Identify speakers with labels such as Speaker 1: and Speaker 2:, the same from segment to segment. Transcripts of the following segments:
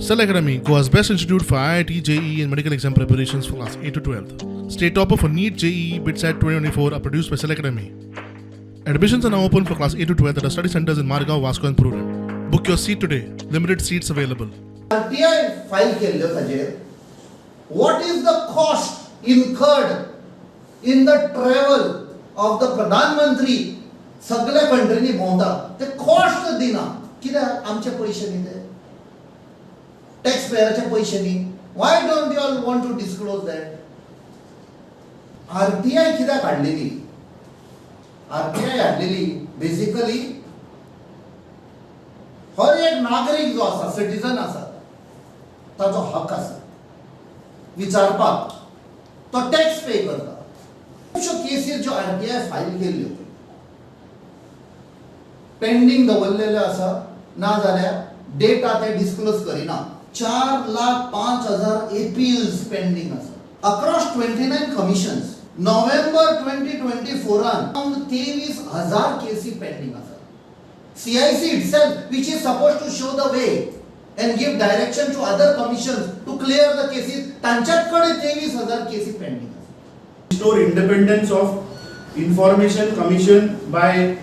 Speaker 1: Cell Academy, Goa's best institute for IIT, JEE, and medical exam preparations for class 8 to 12. State topper for NEET, JEE, BITSAT 2024 are produced by Cell Academy. Admissions are now open for class 8 to 12 at our study centers in Margao, Vasco, and Prudent. Book your seat today. Limited seats available.
Speaker 2: RTI file केल्ल्यो ताजेर, what is the cost incurred in the travel of the प्रधानमंत्री? सगळ्या कंट्रीनी भोंवता, ते cost दिना कित्याक? आमचे पयशे न्ही ते, टॅक्स पेयराचे पयशे न्ही? Why don't you all want to disclose that? RTI कित्याक हाडलेली? आरटीआय हाडलेली बेसिकली हर एक नागरीक जो आसा, सिटीजन आसा, ताचो हक आसा विचारपाक. तो टॅक्स पे करता. खुबश्यो केसीस ज्यो आरटीआय फायल केल्ल्यो, पेंडींग दवरलेल्यो आसा, ना जाल्यार डेटा ते डिस्क्लोज करिना. 4,05,000 एपील्स पेंडींग आसा अक्रॉस 29 कमिशन्स. नोव्हेंबर 2024 आन 23,000 केसी पेंडींग आसा. CIC itself, which is supposed to show the way and give direction to other commissions to clear the cases, तांच्याच कडेन 23,000 केसी पेंडींग आसा.
Speaker 3: Restore independence of Information Commission by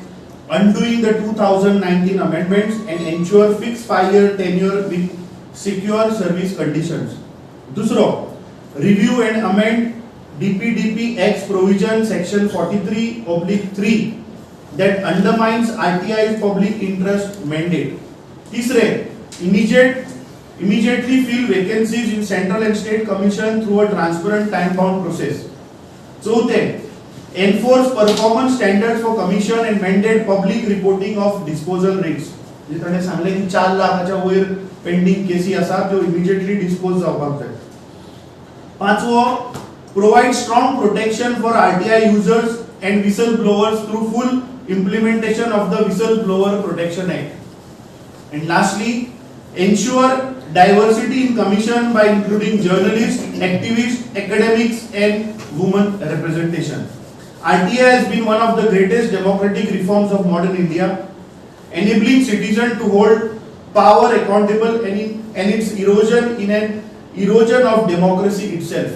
Speaker 3: undoing the 2019 amendments and ensure fixed 5-year tenure with secure service conditions. दुसरो, review and amend DPDP Act provision section 43/3 that undermines RTI's public interest mandate. तिसरे, immediately fill vacancies in central and state commission through a transparent, time bound process. चौथे, enforce performance standards for commission and mandate public reporting of disposal rates. म्हणजे ताणें सांगलें की 4 लाखाच्या वयर pending केसी आसा, त्यो इमिजिएटली डिस्पोज जावपाक जाय. पांचवो, provide strong protection for RTI users and whistle blowers through full implementation of the Whistle Blower Protection Act. And lastly, ensure diversity in commission by including journalists, activists, academics and women representation. RTI has been one of the greatest democratic reforms of modern India, enabling citizens to hold power accountable and its erosion in an erosion of democracy itself.